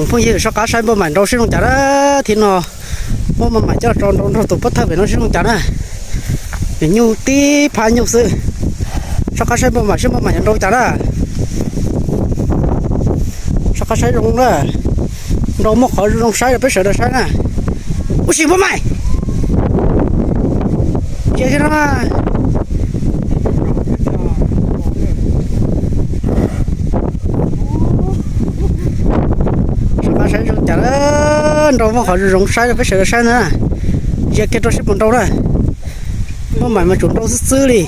Phooj ywg, soj qab saib npauj maim nrau sib zoo cas na. Thiab no muab npauj maim coj tso nrau nrog tus pov thawj pem no sib zoo cas na. Nws nyuj tib phab nyuj xwb. Soj qab saib npauj maim seb npauj maim yuav nrau cas na. Soj qab saib zoo na. Nrau muaj qhov zoo saib rau peb sawv daws saib na. Ua tsis npauj maim. Ntsia kiag no. Soj qab saib zoo cas na. Nrau muaj qhov zoo zoo saib rau peb sawv daws saib na. Ntsia kiag rau seb puas nrau na. Npauj maim mas tsuas nrau xwb xwb li.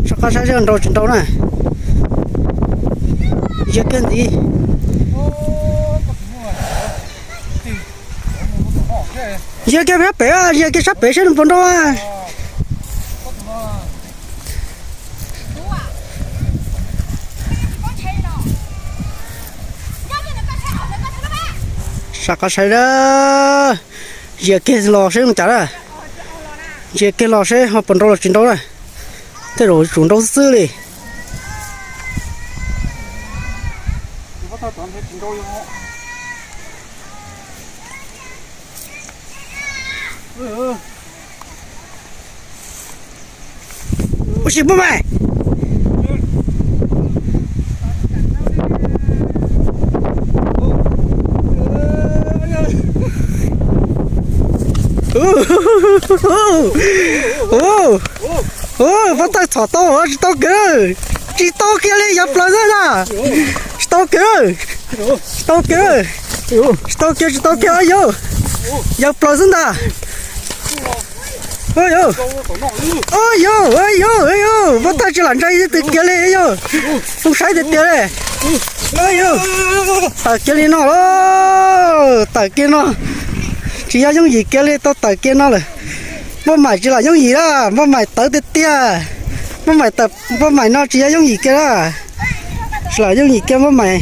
Soj qab saib seb nrau tsis nrau na. Ntsia kiag ntxiv. Ntsia kiag sab pem, ntsia kiag sab pem seb nws puas nrau. Soj qab saib na. Ntsia kiag los seb zoo cas na. Ntsia kiag los seb ho puas nrau los tsis nrau na. Tej zaum tsuas nrau xwb xwb li. Ua tsis npauj maim. Pov thawj txhom tau, tsis tau kiag. Tsis tau kiag li, yawg plaws xwb na. Tsis tau kiag. Tsis tau kiag. Tsis tau kiag, tsis tau kiag, yawg. Yawg plaws xwb ntag. Yawg, yawg, yawg, pov thawj tsis lam ntsia ib tug kiag li yawg. Poob saib tiag tiag li. Tawm kiag li no lawm, tawm kiag no. Tsis yog yooj yim kiag li, tau tawm kiag no lawm. Npauj maim tsis lam yooj yim na, npauj maim tawv tiag tiag. Npauj maim, npauj maim no tsis yog yooj yim kiag na. Tsis lam yooj yim kiag npauj maim.